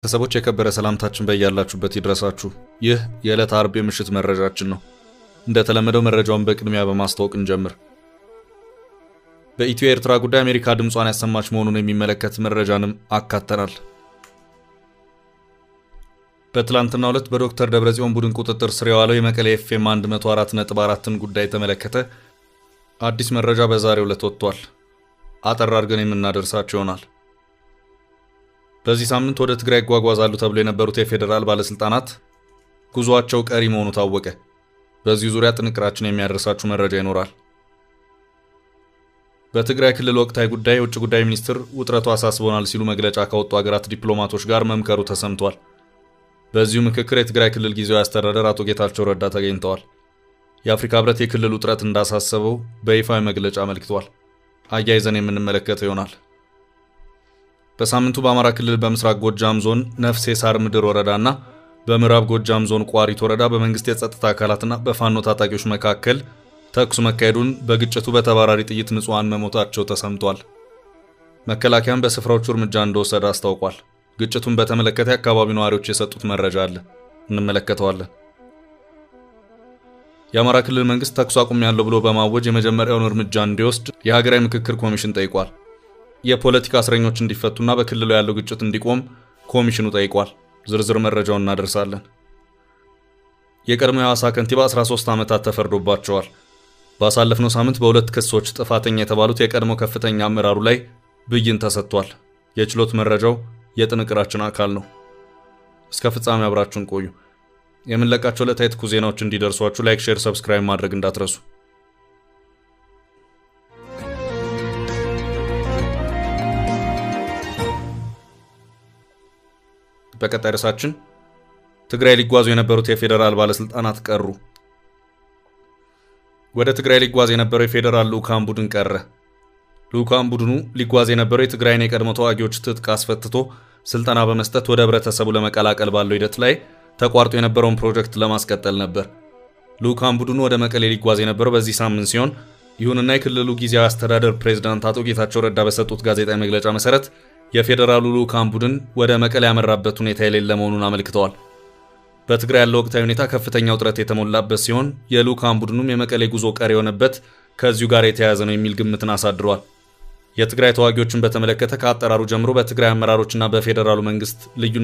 ቤተሰቦች፣ የከበረ ሰላምታችን በያላችሁበት ይድረሳችሁ። ይህ የዕለት አርብ የምሽት መረጃችን ነው። እንደተለመደው መረጃውን በቅድሚያ በማስተዋወቅ እንጀምር። በኢትዮ ኤርትራ ጉዳይ አሜሪካ ድምጿን ያሰማች መሆኑን የሚመለከት መረጃንም አካተናል። በትላንትናው ዕለት በዶክተር ደብረጽዮን ቡድን ቁጥጥር ስር የዋለው የመቀሌ ኤፍኤም 104.4ን ጉዳይ የተመለከተ አዲስ መረጃ በዛሬው ዕለት ወጥቷል። አጠር አድርገን የምናደርሳቸው ይሆናል። በዚህ ሳምንት ወደ ትግራይ ይጓጓዛሉ ተብሎ የነበሩት የፌዴራል ባለስልጣናት ጉዟቸው ቀሪ መሆኑ ታወቀ። በዚህ ዙሪያ ጥንቅራችን የሚያደርሳችሁ መረጃ ይኖራል። በትግራይ ክልል ወቅታዊ ጉዳይ የውጭ ጉዳይ ሚኒስትር ውጥረቱ አሳስቦናል ሲሉ መግለጫ ካወጡ ሀገራት ዲፕሎማቶች ጋር መምከሩ ተሰምቷል። በዚሁ ምክክር የትግራይ ክልል ጊዜያዊ አስተዳደር አቶ ጌታቸው ረዳ ተገኝተዋል። የአፍሪካ ህብረት የክልል ውጥረት እንዳሳሰበው በይፋዊ መግለጫ አመልክቷል። አያይዘን የምንመለከተው ይሆናል። በሳምንቱ በአማራ ክልል በምስራቅ ጎጃም ዞን ነፍሴ ሳር ምድር ወረዳና በምዕራብ ጎጃም ዞን ቋሪት ወረዳ በመንግስት የጸጥታ አካላትና በፋኖ ታጣቂዎች መካከል ተኩስ መካሄዱን፣ በግጭቱ በተባራሪ ጥይት ንጹሐን መሞታቸው ተሰምቷል። መከላከያም በስፍራዎቹ እርምጃ እንደወሰደ አስታውቋል። ግጭቱን በተመለከተ የአካባቢው ነዋሪዎች የሰጡት መረጃ አለ፣ እንመለከተዋለን። የአማራ ክልል መንግስት ተኩስ አቁም ያለው ብሎ በማወጅ የመጀመሪያውን እርምጃ እንዲወስድ የሀገራዊ ምክክር ኮሚሽን ጠይቋል። የፖለቲካ እስረኞች እንዲፈቱና በክልሉ ያለው ግጭት እንዲቆም ኮሚሽኑ ጠይቋል። ዝርዝር መረጃውን እናደርሳለን። የቀድሞ የሐዋሳ ከንቲባ 13 ዓመታት ተፈርዶባቸዋል። ባሳለፍነው ሳምንት በሁለት ክሶች ጥፋተኛ የተባሉት የቀድሞ ከፍተኛ አመራሩ ላይ ብይን ተሰጥቷል። የችሎት መረጃው የጥንቅራችን አካል ነው። እስከ ፍጻሜ አብራችሁን ቆዩ። የምንለቃቸው ዕለታዊ ትኩስ ዜናዎች እንዲደርሷችሁ like፣ share፣ subscribe ማድረግ እንዳትረሱ። በቀጣይ ርዕሳችን ትግራይ ሊጓዙ የነበሩት የፌዴራል ባለስልጣናት ቀሩ። ወደ ትግራይ ሊጓዝ የነበረው የፌዴራል ልዑካን ቡድን ቀረ። ልዑካን ቡድኑ ሊጓዝ የነበረው የትግራይን የቀድሞ ተዋጊዎች ትጥቅ አስፈትቶ ስልጠና በመስጠት ወደ ህብረተሰቡ ለመቀላቀል ባለው ሂደት ላይ ተቋርጦ የነበረውን ፕሮጀክት ለማስቀጠል ነበር። ልዑካን ቡድኑ ወደ መቀሌ ሊጓዝ የነበረው በዚህ ሳምንት ሲሆን፣ ይሁንና የክልሉ ጊዜያዊ አስተዳደር ፕሬዝዳንት አቶ ጌታቸው ረዳ በሰጡት ጋዜጣዊ መግለጫ መሰረት የፌዴራሉ ልዑካን ቡድን ወደ መቀሌ ያመራበት ሁኔታ የሌለ መሆኑን አመልክተዋል። በትግራይ ያለው ወቅታዊ ሁኔታ ከፍተኛ ውጥረት የተሞላበት ሲሆን፣ የልዑካን ቡድኑም የመቀሌ ጉዞ ቀሪ የሆነበት ከዚሁ ጋር የተያያዘ ነው የሚል ግምትን አሳድሯል። የትግራይ ተዋጊዎችን በተመለከተ ከአጠራሩ ጀምሮ በትግራይ አመራሮችና በፌዴራሉ መንግስት ልዩነት